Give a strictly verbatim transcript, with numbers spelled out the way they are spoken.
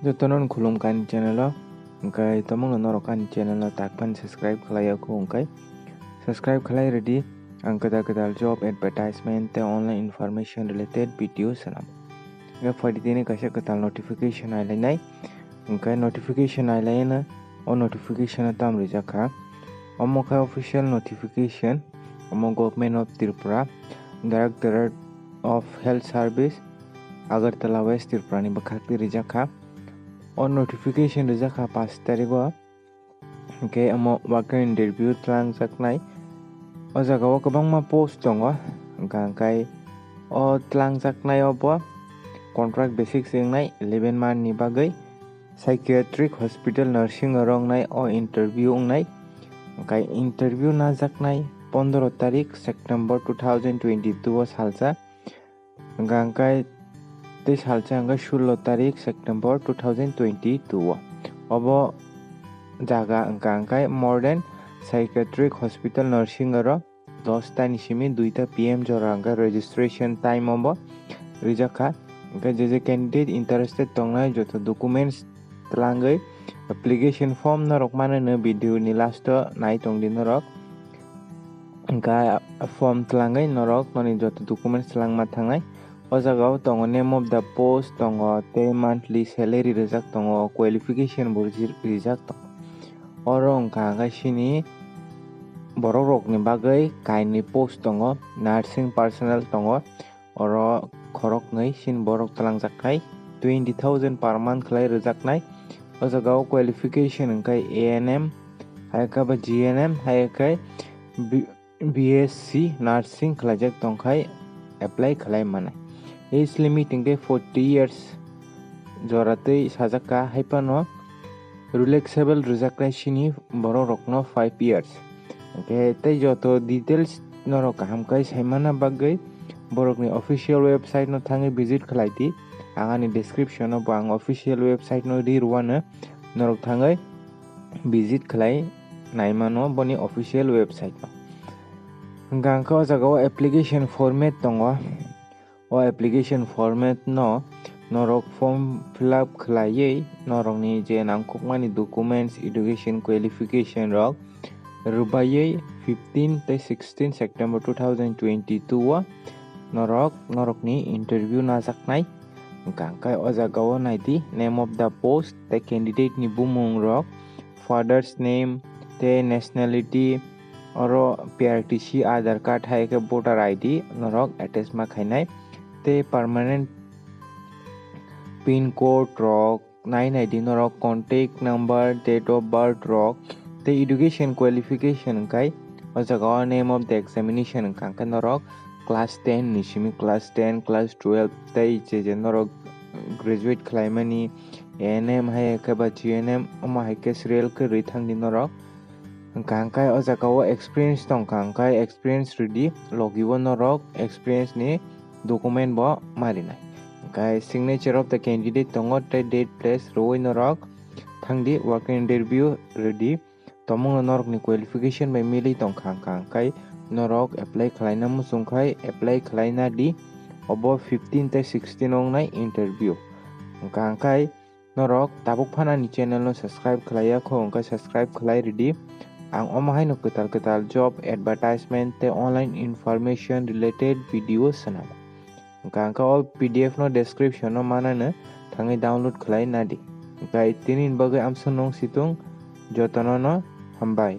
Jotono khulumkha ani channel o, hwnkhe tomungno norok ani channel o tak phano subscribe khlai ya kho hwnkhe subscribe khlai rwdi. Ang kwtal kwtal job advertisement tei online information related video swnam. Hwnkhe phaidi tini kaisa kwtal notification nailainai. Hwnkhe notification nailaino, o notification o tam rijak kha. Omo khe official notification, omo Government of Tripura, Directorate of Health Service, Agartala West Tripura ni bwkhak twi rijak kha. O notification rijak kha pash tarik o, hwnkhe omo walk-in interview twlangjaknai. O jaga o kwbangma post tongo, hwnkha hwnkhe o twlangjaknai o bo contract basis se wngnai eleven month ni bagwi. Psychiatric Hospital Nursing o wngnai o interview wngnai. Hwnkhe interview najaknai pondro tarik September two thousand twenty-two o salsa. Hwnkhe tei salsa hwnkhe sullo tarik September two thousand twenty-two o. Obo jaga hwnkha hwnkhe Modern Psychiatric Hospital Nursing o. Dos ta ni simi dui ta P M jora hwnkhe registration time o bo rijak kha. Hwnkhe je je candidate interested tongnai joto documents twlangwi application form norok mano no video ni last o nai tongdi norok. Hwnkhe form twlangwi norok noni joto documents twlangma thangnai. O jaga o tongo name of the post tongo tei monthly salary rijak tongo, qualification bo riji-, rijak tongo. Oro wngkha hwnkhe chini borok rokni bagwi kainwi post tongo, nursing personnel tongo, oro khoroknwi chini borok twlangjaknai twenty thousand per month khlai rwjaknai. O jaga o qualification hwnkhe A N M, hai khe ba G N M, hai khe B-, B S C nursing khlaijak tongkhai apply khlai mannai. Age limit hwnkhe forty years jora twi sajak kha, hai phano relaxable rwjaknai chini borok rokno five years. Hwnkhe tei joto details norok kaham khe saimana bagwi borokni official website no thangwi visit khlai di. Ang ani description o bo ang official website no ri rwano, norok thangwi visit khlai naimano boni official website no. Hwnkha hwnkhe o jaga o application format tongo. O application format no norok form fill up khlaiwi norokni je nangkukmani documents, education qualification rok rwbaiwi fifteen tei sixteen September two thousand twenty-two o norok norokni interview najaknai. Hwnkha hwnkhe o jaga o naidi name of the post tei candidate ni bumung rok, father's name tei nationality, oro P R T C, Aadhaar card hai khe voter I D norok attach ma khainai tei permanent pin code rok nai nai di norok, contact number, date of birth rok tei education qualification hwnkhe o jaga o name of the examination hwnkha hwnkhe norok class ten ni simi class ten, class twelve tei je je norok graduate khlaimani A N M hai khe ba G N M omo hai khe serial khe rwi thangdi norok. Hwnkha hwnkhe o jaga o experience tongkha hwnkhe experience rwdi, logi o norok experience ni document bo ma rinai. Hwnkhe signature of the candidate tongo tei date place rwui norok thangdi work interview rwdi. Tomungno norokni qualification bai milwi tongkha hwnkha hwnkhe norok apply khlaina muchungkhai apply khlaina di. Obo fifteen tei sixteen wngnai interview. Hwnkha hwnkhe norok tabuk phano ani channel no subscribe khlaiya kho, hwnkhe subscribe khlai rwdi. Ang omo haino kwtal kwtal job advertisement tei online information related video swnamo. Hwnkha hwnkhe o P D F no description o manano thangwi download khlai nadi. Hwnkhe tini ni bagwi amsong nung situng, jotono no hambai.